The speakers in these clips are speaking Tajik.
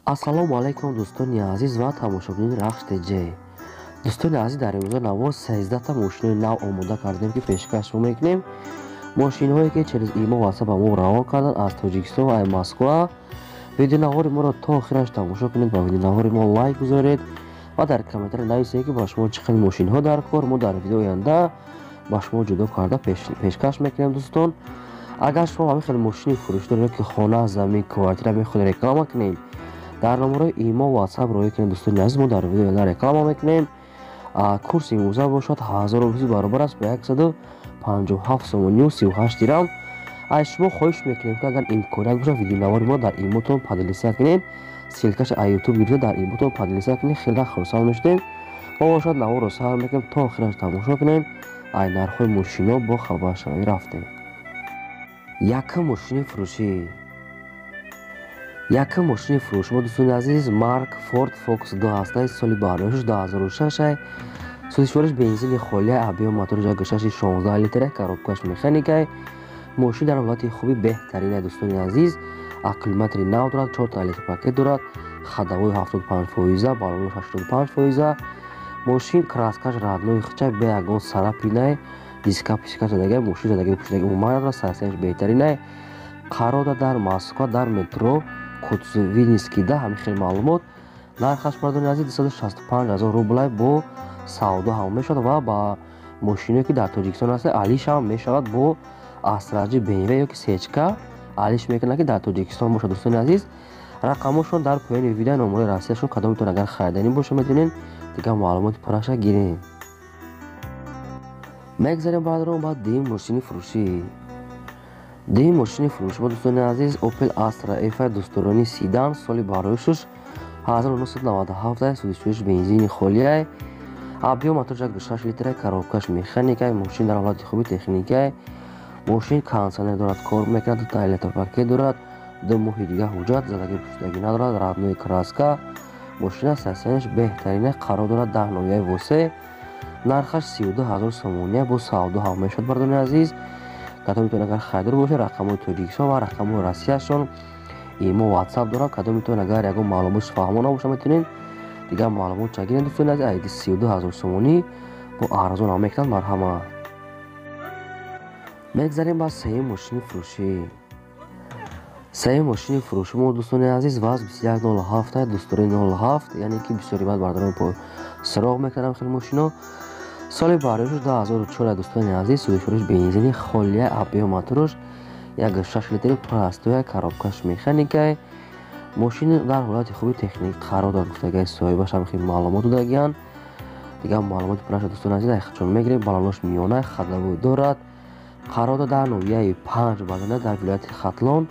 Ассалому алайкум, дӯстони азиз ва тамошобинони Рахш ТЖ. Дӯстони азиз, дар имрӯза навор 13та мошинои нав омода кардем, ки пешкаш мекунем. Мошинҳое, ки через имо, ватсап ба мо равон карданд аз Тоҷикистон ва Москва. Видеонавори моро то охираш тамошо кунед, ба видеонавори мо лайк гузоред ва дар комментария нависед, ки ба шумо чӣ хел мошинҳо дар кор. Мо дар видео оянда ба шумо ҷудо карда пешкаш мекунем. Дӯстон, агар шумо ҳамин хел мошини фурӯш доред ё ки хона, замин, квартира мехоҳед реклама кунед, дар номерои имо, ватсап роҳӣ кунед. Дӯстони азиз, мо дар видео оянда реклама мекунем. Курси имрӯза бошад 1000 рубл, баробар аст ба 157 сомонию 38 дирам. Аз шумо хоҳиш мекунем, ки агар имконият бошад, видеонавори мо дар имотон поделиться кунед. Ссылка ша аз Ютуб гирифта, дар имотон поделиться кунед, хеле хурсанд мешудем. Мо бошад наворро сар мекунем, то охираш тамошо кунем. Ай нархҳои мошино бо хабаршавӣ рафтем. Якум мошини фурӯшӣ. Якум мошини фурӯши мо, дӯстони азиз, марк Форд Фокус 2 ҳастаи, соли бардошташ 2006, сӯзишвориш бензини холия, объём мотори 1,6 16 литра, коробка ш механикай. Мошин дар ҳолати хуби беҳтарина, дӯстони азиз. Аккумулятори нав дорад, чорта электропакет дорад, ходовой 75 фоиза, балонош 85 фоиза. Мошин краска ш родной хича, бе ягон царапина й, диска писка задагай, мошин задаги пӯшидаги умуман надорад. Состояние ш беҳтаринай. Қарор дорад дар Москва, дар метро Котлюшевский да. Ҳамин хел маълумот. Нархаш, мардони азиз, 265 000 рублай, бо савдо ҳам мешавад ва ба мошиное, ки дар Тоҷикистон ҳаст, алиш ҳам мешавад. Бо Астраҷи БМВ ё ки сечка алиш мекунад, ки дар Тоҷикистон бошад. Дӯстони азиз, рақамошон дар поёни видео, номерои Россияшон. Кадомитон агар хариданӣ боша, метавонед дигар маълумоти пурраша гирем. Мегзарем, бародарон, ба дуюм мошини фурӯшӣ. Дуюм мошини фурӯши мо, дӯстони азиз, Opel Astra F дусторони седан, соли бароишуш 1997, сӯзишвориш бензини холиай, объём мотор 6 литра, коробка ш механикай. Мошин дар ҳолати хуби техникай. Мошин кондитсионер дорад, кор мекунад, дута электропакет дорад, 2 моҳи дига ҳуҷҷат, задагӣ пӯшидагӣ надорад, родной краска. Мошина состояние ш беҳтарина. Қарор дорад дар ноҳияи Восе. Нархаш 32 000 сомония, бо савдо ҳам мешавад. Бардони азиз, кадомитон агар харидор бошед, рақамҳои Тоҷикистон ва рақамҳои Россияшон имо, ватсап дорам. Кадомитон агар ягон маълумот фаҳмо набоша, метавонед дигар маълумот чагиред. Дӯстони азиз, айди 32 000 сомонӣ бо арзон ҳам мекунанд, марҳамат. Мегзарем ба сеюм мошини фурӯшӣ. Сеюм мошини фурӯши мо, дӯстони азиз, ВАЗ 2107, дусторои 07, яъне ки бисёри баъд бардорон суроғ мекардам хеле мошино. Соли бардошташ 2004, дӯстони азиз, сӯзишвориш бензини холия, объём мотораш 1,6 литри простой, коробка ш механикай. Мошин дар ҳолати хуби техник қарор дорад, гуфтагии соҳибаш, ҳам хеле маълумот додагиянд. Дигар маълумоти пурраша, дӯстони азиз, айхчон мегирем. Балонош миёна, ходовой дорад. Қарор дорад дар ноҳияи Панҷ Бадана, дар вилояти Хатлон.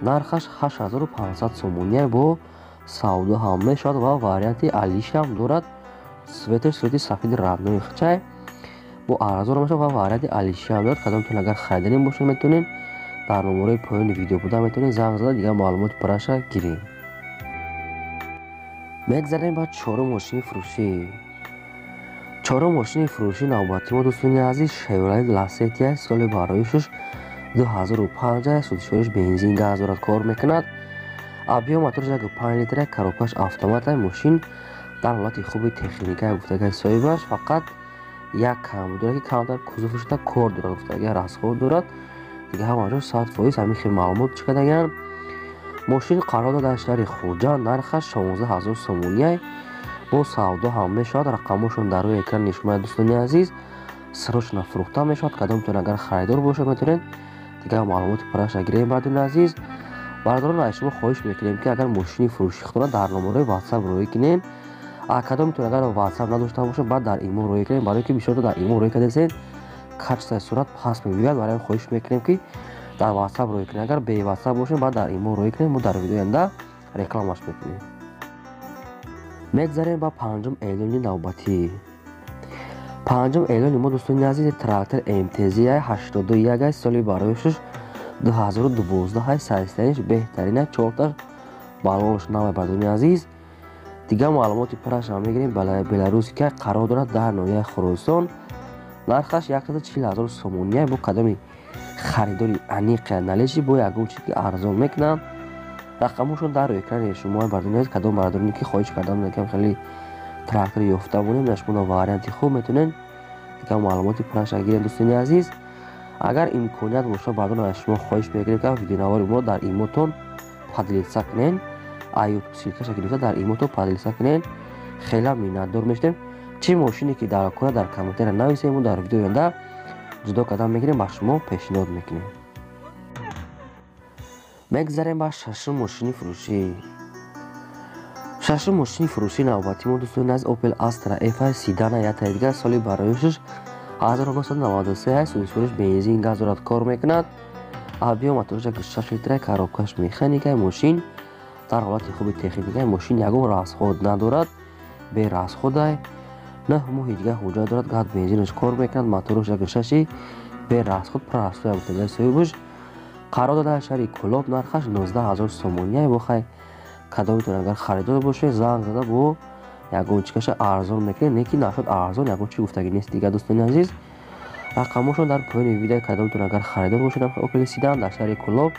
Нархаш 8500 сомония, бо савдо ҳам мешавад ва варианти алишам дорад. Цвет аш цвет и сафеди родной хчай, бо арзон мешавад ва варианти алишиам дорад. Кадомтон агар хариданӣ бошад, метавонед дар номерои поёни видео буда, метавонед занг зада, дигар маълумоти пурраша гирем. Мегзарем ба чорум мошини фурӯшӣ. Чорум мошини фурӯши навбатӣ мо, дӯстони азиз, Шевролет Ласетия, соли бароишуш 2005, сӯзишвориш бензин, газ дорад, кор мекунад, объём мотораш 1,5 литра, коробка ш автомата. Мошин дар ҳолати хуби техника, гуфтагаи соҳибаш. Фақат як камбуд дорад, ки камтар кузов шуда кор дорад, гуфтага, расход дорад. Дига ҳама ҷо 100%. Ҳамин хел маълумот чӣ кардагиянд. Мошин қарор дорад дар шаҳри Хуҷанд. Нархаш 16 000 сомония, бо савдо ҳам мешавад. Рақамҳошон дар рӯи экран нишон, дӯстони азиз. Срочно фурӯхта мешавад. Кадомтон агар харидор бошад, метавонед дигар маълумоти пурраша гирем. Бардони азиз, бародарон, аз шумо хоҳиш мекунем, ки агар мошини фурӯши худро дар номерои ватсап роҳӣ кунед. Кадомтон агар ватсап надошта бошад, баъд дар имо роҳӣ кунед, барое ки бисёрто дар имо роҳӣ кардасед, качество и сурат паст мебиёяд. Барои хоҳиш мекунем, ки дар ватсап роҳӣ кунед. Агар бе ватсап бошед, баъд дар имо роҳӣ кунед, мо дар видеои оянда рекламаш мекунем. Мегзарем ба панҷум эълони навбатӣ. Панҷум эълони мо, дӯстони азиз, трактор МТЗ 81, соли бароишаш 2012, состояние ш беҳтарина, чорта балонаш навай. Бардони азиз, дигар маълумоти пуррашам мегирем. Беларусика, қарор дорад дар ноҳияи Хуросон. Нархаш 140 000 сомония, бо кадоми харидори аниқе належи, бо ягон чиз ки арзон мекунанд. Рақамошон дар экрани шумо бардоред азиз. Кадом бардороне ки хоҳиш кардам накам хеле трактор ёфта монем, дар шумо варианти хуб метавонед дигар маълумоти пурраша гиред дӯстони азиз. Агар имконият бошад бардорон аз шумо хоҳиш мекунем ки видеонавори мо дар имотон поделиться кунед, ютуб ссылка ша гирифта дар имотон поделиться кунед, хеле миннатдор мешудем. Чӣ мошине ки дар кора дар комментария нависем, дар видеои оянда ҷудо кардан мегирем, ба шумо пешниҳод мекунем. Мегзарем ба шашум мошини фурӯшӣ. Шашум мошини фурӯшии навбатӣ мо дӯстони азиз Opel Astra F седана ятаи дигар, соли бароишаш 1993, сӯзишвориш бензин газ дорад, кор мекунад. Объём мотораш 6 литра, коробка ш механика. Мошин дар ҳолати хуби техника, мошин ягон расход надорад, бе расход ай. 9 моҳи дигар ҳуҷҷат дорад, газ бензинаш кор мекунад, мотораш 6 бе расход, простой гуфтагаи соҳибаш. Қарор дода шаҳри Кӯлоб, нархаш 19 000 сомонӣ. Бохай кадомитон агар харидор бошед, занг зада бо ягон чикаша арзон мекунед, не ки нашуд арзон ягон чи гуфтагӣ нест дигар. Дӯстони азиз, рақамошон дар поёни видео. Кадомитон агар харидор бошед Опел седан дар шаҳри Кӯлоб,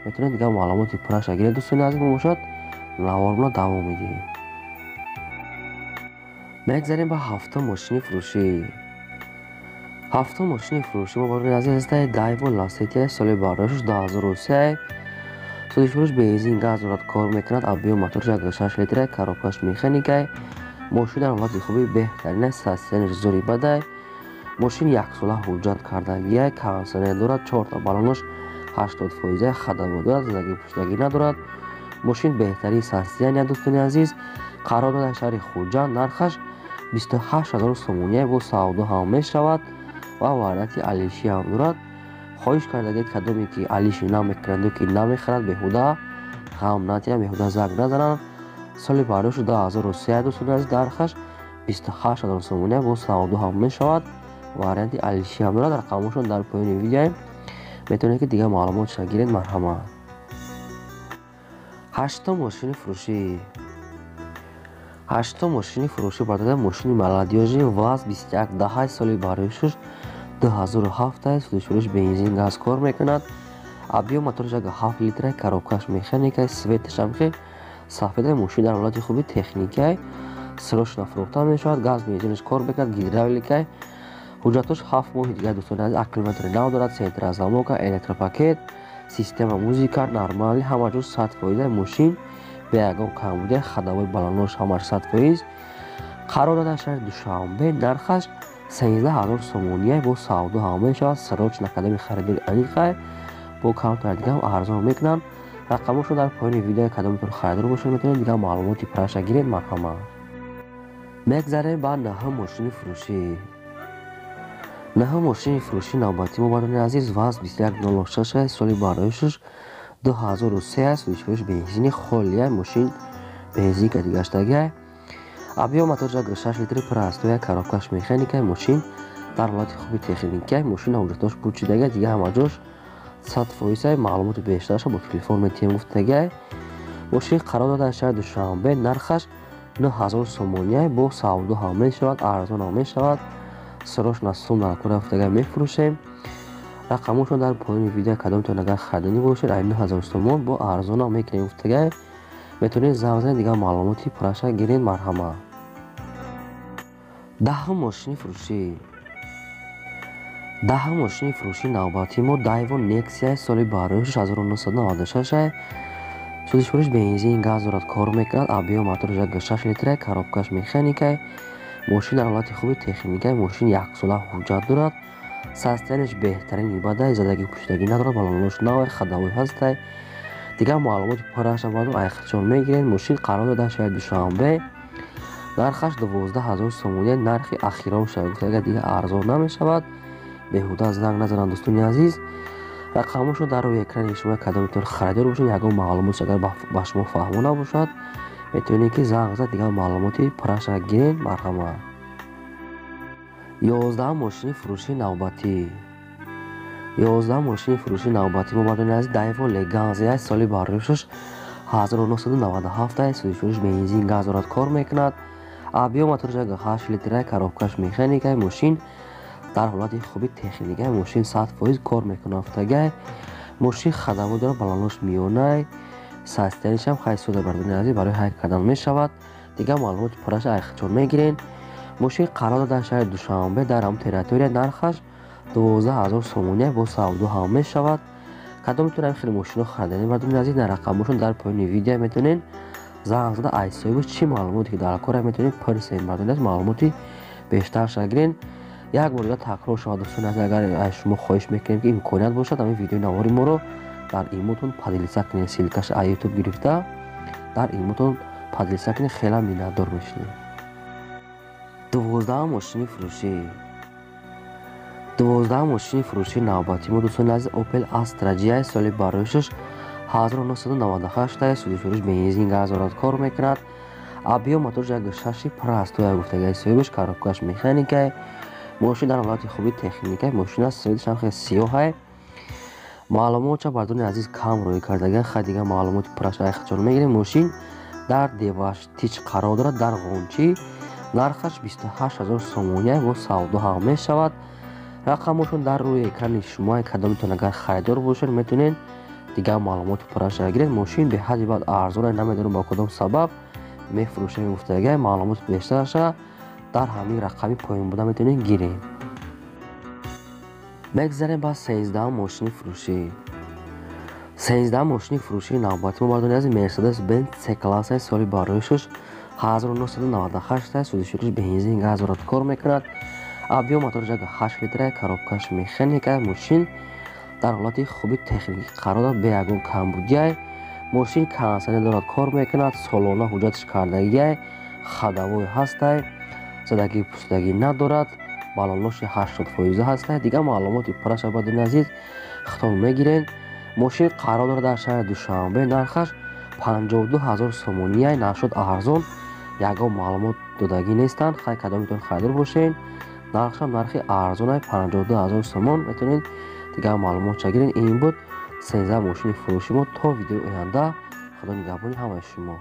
метавонед дигар маълумоти пурраша гиред. Дӯстони азиз, мо бошад наворро давом медиҳем. Мегзарем ба ҳафтум мошини фурӯшӣ. Ҳафтум мошини фурӯшӣ мо барои азиз ҳастаи Дайво Ласетия, соли бардошташ 2003, сӯзишвориш бензин газ дорад, кор мекунад. Объём мотораш 6 литра, коробка ш механикай. Мошин дар ҳолати хуби беҳтарин аст, состояние ш зури бадай. Мошин яксола ҳуҷҷат кардагиай, кондитсионер дорад, чорта баллонош 80 фоиза, ходовой дорад, задагӣ пуштагӣ надорад. Мошин беҳтарин состояние. Дӯстони азиз, қарор дода шаҳри Хуҷанд, нархаш 28 000 сомонӣ, бо савдо ҳам мешавад ва варианти алишӣ ҳам дорад. Хоҳиш кардагед, кадоме ки алишӣ намекунанду ки намехарад, беҳуда ғам натиҳанд, беҳуда занг назананд. Соли бардошт 2003, дӯстони азиз, нархаш 28 000 сомонӣ, бо савдо ҳам мешавад, варианти алишӣ ҳам дорад. Рақамошон дар поёни видеоем, метавонед ки дигар маълумотша гиред, марҳамат. Ҳаштум мошини фурӯшӣ. Ҳаштум мошини фурӯшӣ бардода мошини молодёжный ВАЗ 2110, соли бароишуш 2007, сӯзишвориш бензин газ, кор мекунад. Объём мотораш 7 литра, коробка ш механика, цвет аш ҳам хел сафеда. Мошин дар ҳолати хуби техникай, срочно фурӯхта мешавад. Газ бензинаш кор мекунад, гидравликай. Ҳуҷҷатош 7 моҳи дигар. Дӯстони азиз, аккумулятори нав дорад, центрозамок а, электропакет, система музыка нормальный, ҳама ҷо 100%. Мошин бе ягон камбудия, ходовой, баллонош ҳамаш 100%. Қарор дода шаҳри Душанбе, нархаш 13 000 сомонӣ, бо савдо ҳам мешавад. Срочно кадоми харидори аниқай, бо камтар дигар арзон мекунанд. Рақамошро дар поёни видео, кадомитон харидор бошед, метавонед дигар маълумоти пурраша гиред, марҳамат. Мегзарем ба наҳум мошини фурӯшӣ. Наҳум мошини фурӯшӣ навбатӣ мо бардони азиз ВАЗ 2106, соли бароишаш 2003 аст, сӯзишвориш бензини холия. Мошин бензин кати гаштагиай. Объём мотораш 6 литри, простой, коробка ш механика. Мошин дар ҳолати хуби техникия. Мошин ҳуҷҷатош пучидагиай, дигар ҳама ҷош 100%. Маълумоти бештараша бо телефон метиҳем гуфтагиай. Мошин қарор дода шаҳри Душанбе, нархаш 9000 сомонӣ, бо савдо ҳам мешавад, арзон ҳам мешавад. Срочно сум дар кора гуфтагиай, мефурӯшем. Рақамошон дар поёни видео. Кадомтон агар харидонӣ бошед, ай 9000 сомон бо арзон ҳам мекунем гуфтагиай, метавонед занг занед, дигар маълумоти пурраша гиред, марҳамат. Даҳум мошини фурӯшӣ. Даҳум мошини фурӯшии навбатии мо Дайво Нексия, соли бароишаш 1996, сӯзишвориш бензин газ дорад, кор мекунад. Объём мотораш 6 литра, коробка ш механикай. Мошин дар ҳолати хуби техникай. Мошин яксола ҳуҷҷат дорад, состояние ш беҳтарин ибадай, задагӣ пуштагӣ надорад, баллонош навай, ходовой ҳастай. Дигар маълумоти пурраша баъду айхчон мегиред. Мошин қарор дода шаҳри Душанбе, нархаш 12 000 сомонӣ, нархи ахирон шавад гуфта, дигар арзон намешавад, беҳуда занг назананд. Дӯстони азиз, рақамошро дар рӯи экрани шумо. Кадомитон харидор бошед, ягон маълумот агар ба шумо фаҳмо набошад, метавонед ки занг зад, дигар маълумоти пурраша гиред, марҳамат. 11-ум мошини фурӯшии навбатӣ. 11-ум мошини фурӯшии навбатӣ мо бардони азиз Дайво Леганзия, соли бароишаш 1997, сӯзишвориш бензин газ дорад, кор мекунад. Объём мотораш 8 литра, коробка ш механикай. Мошин дар ҳолати хуби техникай. Мошин 100% кор мекунад гуфтагай. Мошин ходовой дорад, баллонош миёнай. Состояниешам хай сода бардони азиз, барои ҳай кардан мешавад. Дигар маълумоти пурраша айхчон мегирен. Мошин қарор дорад дар шаҳри Душанбе, дар ҳам территория, нархаш 12 000 сомония, бо савдо ҳам мешавад. Кадомтон ҳам хеле мошино харидани, бардони азиз, дар рақамошон дар поёни видео метавонед занг зада, ай соҳибаш чӣ маълумоте ки дар кора метавонед пурсед, бардони азиз, маълумоти бештарша гирен. Як бор дига такрор шавад, дӯстони азиз, агар аз шумо хоҳиш мекунем, ки имконият бошад, ҳамин видеои навори моро дар имотон поделиться кунед, ссылкаша аз Ютуб гирифта дар имотон поделиться кунед, хеле миннатдор мешавем. 12-ам мошини фурӯшӣ. 12-ам мошини фурӯшии навбатии мо, дӯстони азиз, Opel Astra G, соли бароишаш 1998, судишуриш бензин, газ дорад, кор мекунад. Объём моторш 1,6, простой гуфтагаи соҳибаш, коробкаш механикай. Мошин дар ҳолати хуби техникай мошин аст, цветашам хеле сиёҳай. Маълумотша, бардони азиз, кам рӯй кардаган. Хай, дигар маълумоти пурраша айхчон мегирем. Мошин дар Деваштич қарор дорад, дар Ғончӣ, нархаш 28 000 сомония, бо савдо ҳам мешавад. Рақамошон дар рӯи экрани шумо, кадомитон агар харидор бошед, метавонед дигар маълумоти пурраша гиред. Мошин беҳадди баъд арзона, намедонам ба кадом сабаб мефурӯшем гуфтагай. Маълумоти бештараша дар ҳамин рақами поён буда метавонед гиред. Мегзарем ба 13-ам мошини фурӯшӣ. 13-ам мошини фурӯшии навбатӣ мо, бардони азиз, Мерседес Бенз С классаи, соли бароишаш 1998, судишуриш бензин, газ дорад, кор мекунад. Объём мотораш 1,8 литра, коробкаш механика. Мошин дар ҳолати хуби техникӣ қарор дорад, бе ягон камбудиай. Мошин кондитсионер дорад, кор мекунад, солона ҳуҷҷаташ кардагиай, ходовой ҳастай, задагӣ пусидагӣ надорад, баллоноши 80% ҳастай. Дигар маълумоти пурраша, бардони азиз, хитон мегиред. Мошин қарор дорад дар шаҳри Душанбе, нархаш 52 000 сомонияй, нашуд арзон, ягон маълумот додагӣ нестанд. Хай, кадомитон харидор бошед, нархшам нархи арзонай, 52 000 сомон, метавонед дигар маълумотша гиред. Ин буд 13 мошини фурӯши мо. То видеои оянда, худо нигаҳбони ҳамаи шумо.